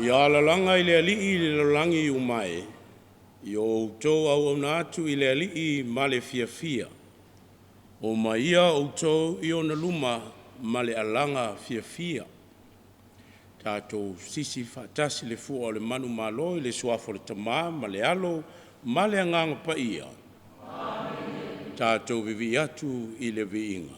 Ia alalaga i le Alii i le lalolagi uma e, ia o outou auauna atu i le Alii ma le fiafia. O mai ia outou i ona luma ma le alaga fiafia. Tatou sisi faatasi le fua o le manumalo i le suafa o le Tama ma le Alo ma le Agaga Paia. Tatou vivii atu i le viiga.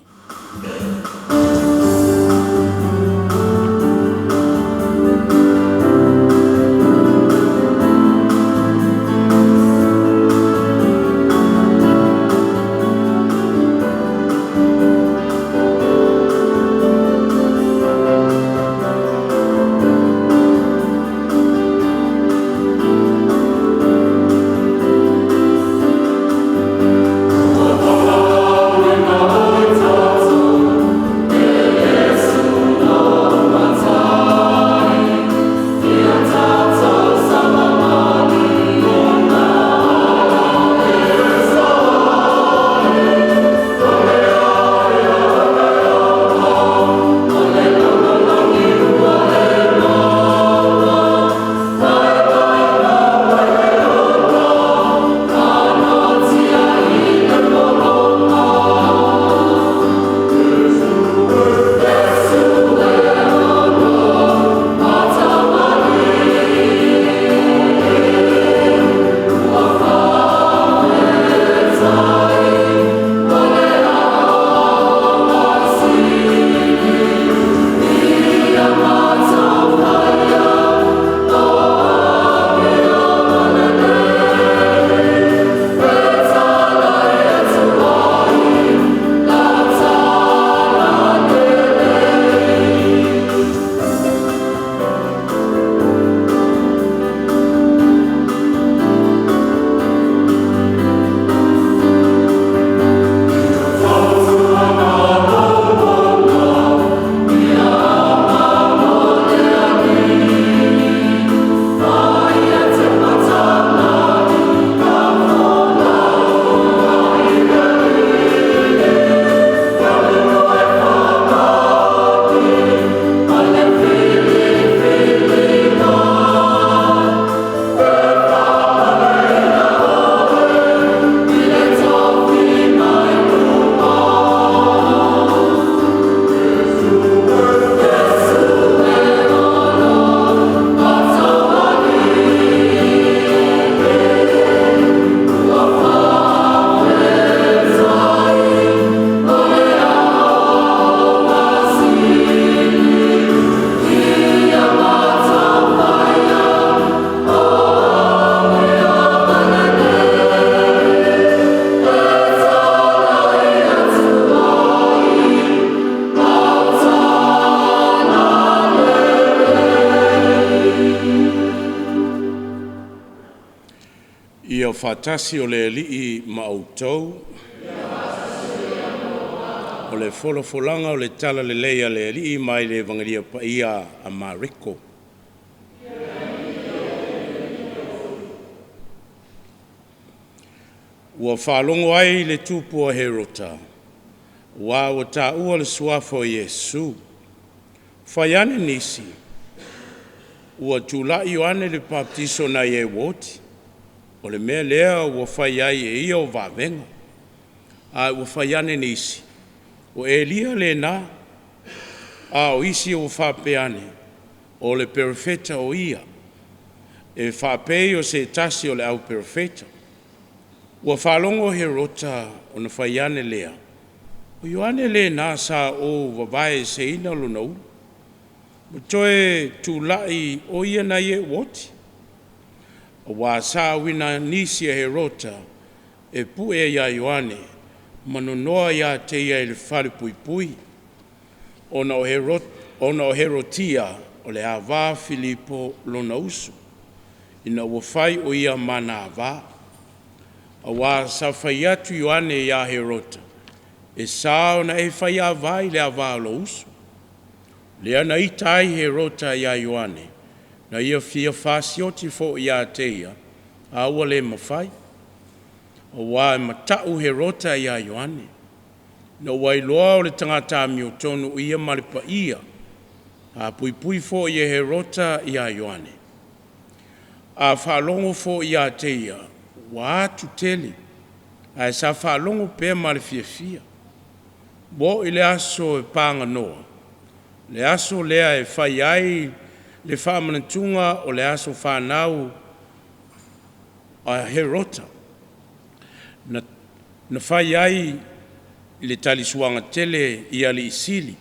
Ia faatasi o le Alii ma outou. O le folafolaga o le Talalelei a le Alii mai le Evagelia Paia a Mareko. Ua faalogo ai le tupu o Herota, aua ua taua le suafa o Iesu. Fai ane nisi, ua tulai Ioane le Papatiso nai e ua oti. O le mea lea ua fai ai e ia o vavega. Ae ua fai ane nisi, o Elia lena, a o isi ua faapea ane, o le perofeta o ia, e faapei o se tasi o le au perofeta. Ua faalogo Herota ona fai ane lea, o Ioane lena sa ou vavaeeseina lona ulu, ua toe tulai o ia nai e ua oti. Auā sa auina nisi e Herota e pue ia Ioane ma nonoa ia te ia i le falepuipui, ona o Herotia o le ava a Filipo lona uso, ina ua fai o ia ma na ava. Auā sa fai atu Ioane ia Herota, e sa ona e faiavā i le ava a lou uso. Lea na ita ai Herota ia Ioane, na ia fia fasioti foi ia te ia, a ua le mafai, auā e mata'u Herota ia Ioane, ina ua iloa o le tagata amiotonu ia ma le paia. Puipui fo'i e Herota iā Ioane. A faalogo foi ia te ia, ua atu tele, ae sa faalogo pea ma le fiafia. Ua oo i le aso e paganoa, le aso lea e fai ai le faamanatuga o le aso fanau a Herota, na fai ai le talisuaga tele i alii sili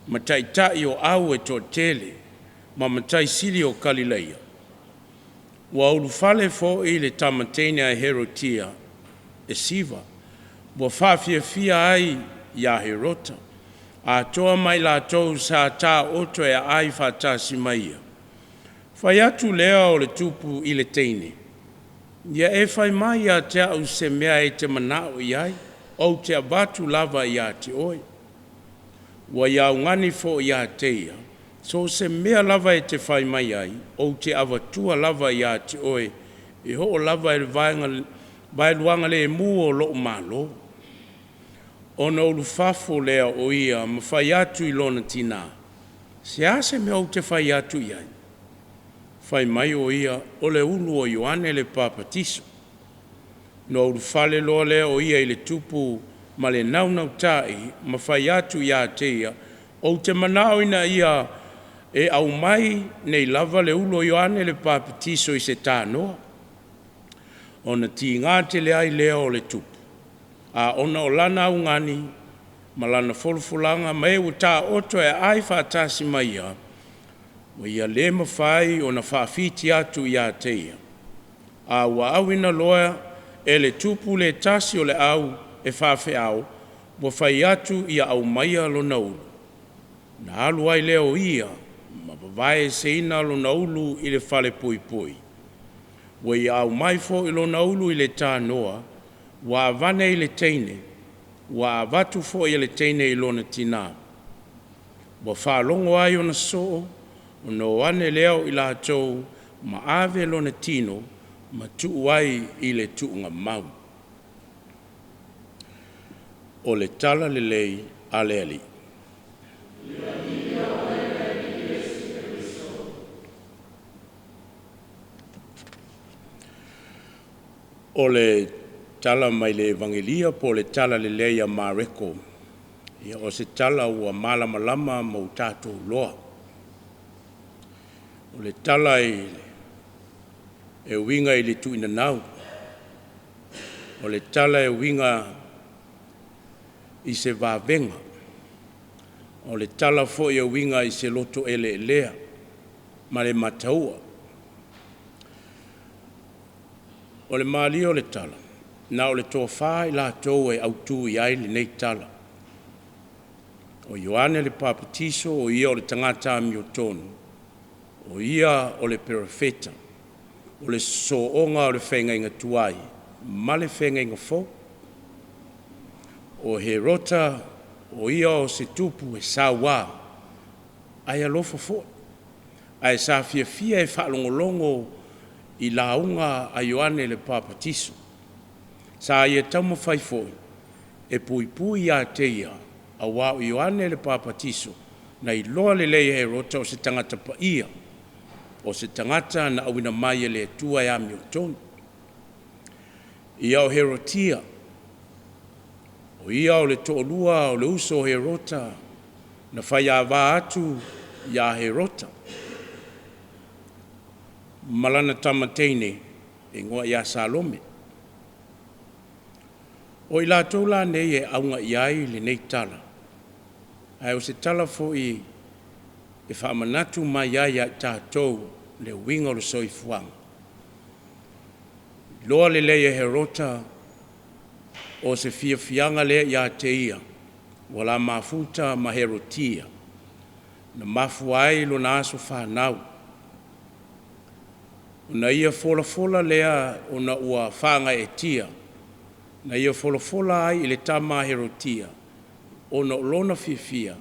ma taitai o au e toatele ma matai sili o Kalileia. Ua ulufale foi le tama teine a Herotia e siva, ua faafiafia ai ia Herota, atoa ma i latou sa taooto e aai faatasi ma ia. Fai atu lea o le tupu i le teine, “Ia e fai mai ia te au se mea e te manao i ai, ou te avatu lava ia te oe.” Ua ia augani foi ia te ia, “So o se mea lava e te fai mai ai, ou te avatua lava ia te oe, e oo lava i le vaeluaga lemu o lou malo.” Ona ulufafo lea o ia ma fai atu i lona tinā, “Se a se mea ou te fai atu i ai?” Fai mai o ia, “O le ulu o Ioane le Papatiso.” Ona ulufale loa lea o ia i le tupu ma le naunauta'i ma fai atu ia te ia, “Ou te manao ina ia e aumai nei lava le ulu o Ioane le Papatiso i se tanoa.” Ona tiga tele ai lea o le tupu, a ona o lana augani ma lana folafolaga ma e ua taoto e aai faatasi ma ia, ua ia le mafai ona faafiti atu ia te ia. A ua auina loa e le tupu le tasi o le au e faafeao, ua fai atu ia aumaia lona ulu. Ona alu ai lea o ia ma vavaeeseina lona ulu i le falepuipui. Ua ia aumai foi lona ulu i le tanoa, ua avane i le teine, ua avatu foi e le teine i lona tinā. Ua faalogo ai ona soo, ona o ane lea o i latou ma ave lona tino ma tuu ai i le tuugamau. O le Tala Lelei a le Alii. O le tala mai le Evagelia po o le Tala Lelei a Mareko, ia o se tala ua malamalama ma ua tatou iloa. O le tala e uiga i le tuuinanau, o le tala e uiga i se vavega, o le tala foi e uiga i se loto eleelea ma le mataua. O le malie o le tala, na o le toafa i latou e autu i ai lenei tala. O Ioane le Papatiso, o ia o le tagata amiotonu, o ia o le Perofeta, o le sosooga o le feagaiga tuai ma le feagaiga fou. O Herota, o ia o se tupu e saua ae alofa foi, ae sa fiafia e faalogologo i lauga a Ioane le Papatiso. Sa ia taumafai foi e puipui ia te ia, aua o Ioane le Papatiso na iloa lelei e Herota o se tagata paia, o se tagata na auina mai e le Atua e amiotonu. Ia o Herotia, o ia o le toalua o le uso o Herota na faiava atu ia Herota ma lana tama teine e igoa ia Salome. O i latou la nei e auga i ai lenei tala, ae o se tala foi e faamanatu mai ai ia i tatou le uiga o le soifuaga. Iloa lelei e Herota o se fiafiaga lea ia te ia ua la mafuta ma Herotia, na mafua ai lona aso fanau. Na ia folafola lea ona ua faagaeetia, na ia folafola ai i le tama a Herotia, ona o lona fiafia,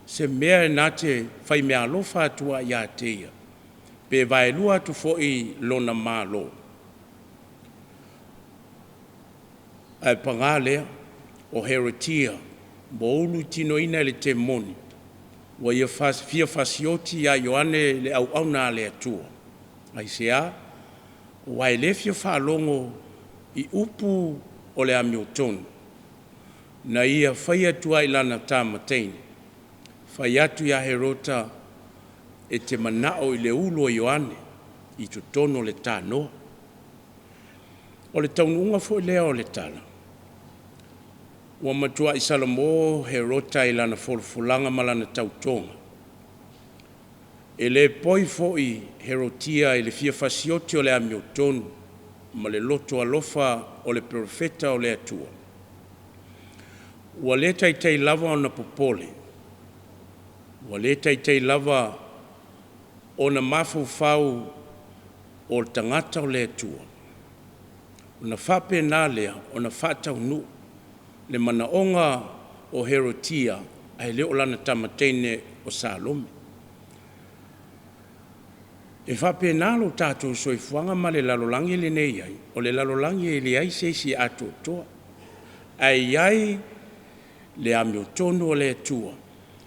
se mea e na te faimeaalofa atu ai ia te ia, pe vaelua atu foi lona malo. Ae paga lea, o Herotia ua ulutinoina e le temoni. Ua ia fia fasioti ia Ioane le auauna a le Atua. Aisea? Aua e le fia faalogo i upu o le amiotonu, na ia fai atu ai i lana tama teine, fai atu ia Herota e te manao i le ulu o Ioane i totonu o le tanoa. O le taunuuga foi lea o le tala, ua matuai salamo Herota i lana folafolaga ma lana tautoga. E le poi foi Herotia i le fia fasioti o le amiotonu ma le loto alofa o le Perofeta o le Atua. Ua le taitai lava ona popole, ua le taitai lava ona mafaufau o le tagata o le Atua, ona faapena lea ona faataunuu le manaoga o Herotia, ae le o lana tama teine o Salome. E faapena lo tatou soifuaga ma le lalolagi lenei ai, o le lalolagi e leai se isi e atoatoa, ae i ai le amiotonu o le Atua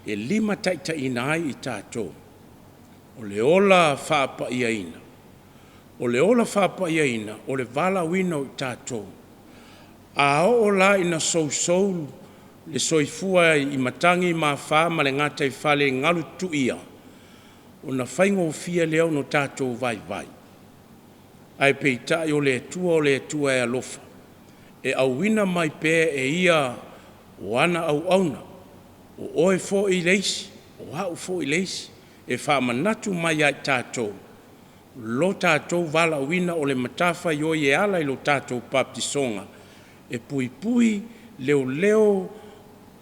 e limataitaiina ai i tatou. O le ola faapaiaina, o le ola faapaiaina o le valaauina o i tatou. A oo la ina sousou le soifua i matagi ma afa ma le gataifale i galu tutuia, ona faigofie lea ona tatou vaivai. Ae peitai o le Atua o le Atua e alofa, e auina mai pea e Ia o ana auauna, o oe foi le isi, o au foi le isi, e faamanatu mai ia i tatou lo tatou valaauina o le matafaioi e ala i lo tatou papatisoga, e puipui leoleo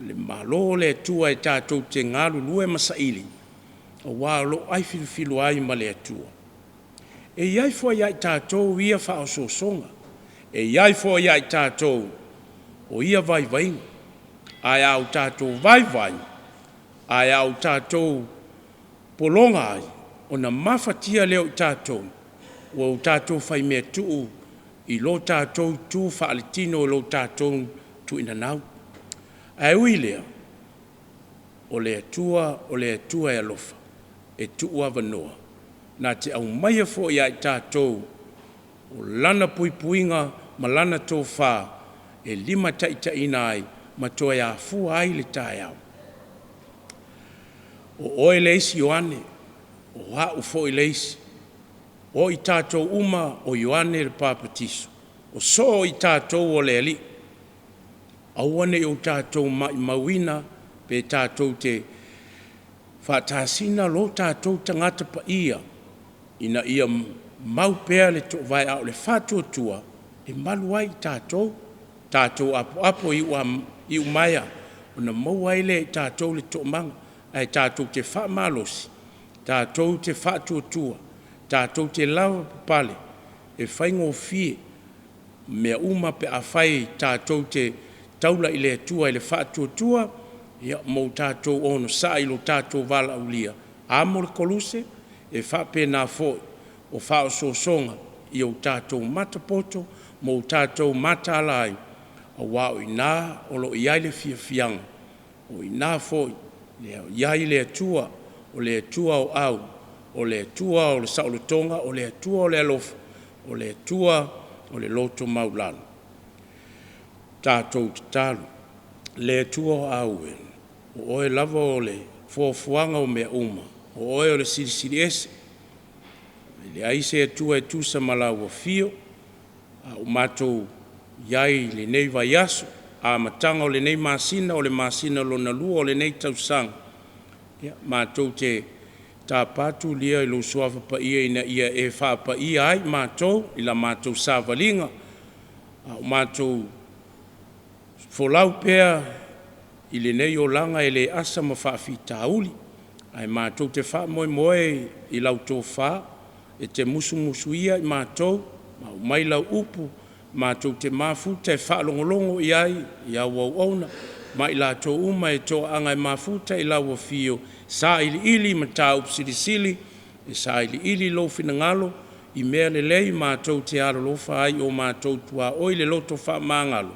le Malo o le Atua e tatou te galulue ma saili, aua o lo o ai filifili ai ma le Atua. E i ai foi ia i tatou ia faaosoosoga, e i ai foi ia i tatou o ia vaivaiga, ae a o tatou vaivai, ae a o tatou pologa ai, ona mafatia lea o i tatou ua o tatou faimea tuu i lo tatou tu faaletino i lo tatou tuuinanau. Ae ui i lea, o le Atua o le Atua e alofa, e tuuavanoa, na te aumaia foi ia i tatou o Lana puipuiga ma Lana tofa e limataitaiina ai ma toe afua ai le taeao. O oe le isi Ioane, o au foi le isi, o i tatou uma o Ioane le Papatiso, o soo i tatou o le Alii. Aua ne i o tatou maumauina pe tatou te faatasina lo tatou tagata paia ina ia mau pea le toovae, a o le faatuatua e malu ai i tatou, tatou apoapo i iumaea, ona maua ai lea e i tatou le toomaga, ae tatou te faamalosi, tatou te faatuatua, tatou te lavapapale, e faigofie mea uma pe afai tatou te taula i le Atua i le faatuatua, ia, ma o tatou onosai i lo tatou valaaulia. A mo le Koluse, e faapena foi o faaosoosoga ia o tatou matapoto ma o tatou mataala ai, aua o i ina o lo o i ai le fiafiaga, o i ina foi e i ai le Atua, o le Atua o au, o le Atua o le saolotoga, o le Atua o le alofa, o le Atua o le loto maualalo. Tatou tatalo. Le Atua o au e, o oe lava o le foafoaga o mea uma, o oe o le Silisili Ese, e leai se Atua e tusa ma lau afio, a o matou i ai i lenei vaiaso, amataga o lenei masina, o le masina lona lua o lenei tausaga, ia, matou te tapa tulia i lou suafa paia ina ia e faapaia ai matou i la matou savaliga, a o matou folau pea i lenei olaga e le asa ma faafitauli, ae matou te faamoemoe i lau tofa e te musumusuia i matou ma aumai lau upu matou te mafuta e faalogologo i ai i au auauna ma i latou uma e toaaga e mafuta i lau afio, sailiili mataupu silisili, e sailiili lou finagalo i mea lelei matou te alolofa ai i o matou tuaoi le loto faamagalo,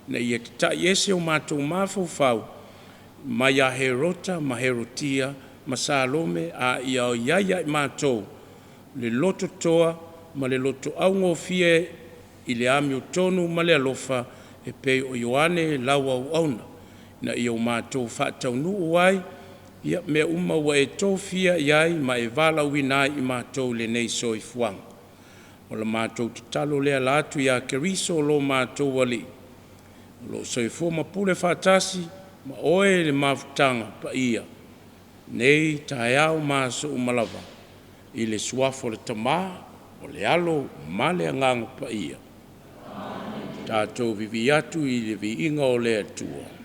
ina ia tatai ese o matou mafaufau. mai ia Herota ma Herotia ma Salome, a ia i ai ia i matou le loto toa ma le loto augofie i le amiotonu ma le alofa e pei o Ioane lau auauna, ina ia o matou faataunuu ai ia mea uma ua e tofia i ai ma e valaauina ai i matou i lenei soifuaga. O le matou tatalo lea e ala atu ia Keriso lo matou Alii, o lo o soifua ma pule faatasi ma Oe i le mafutaga paia, nei taeao ma aso uma lava, i le Suafa o le Tama, o le Alo ma le Agaga Paia. Tatou vivii atu i le viiga o le Atua.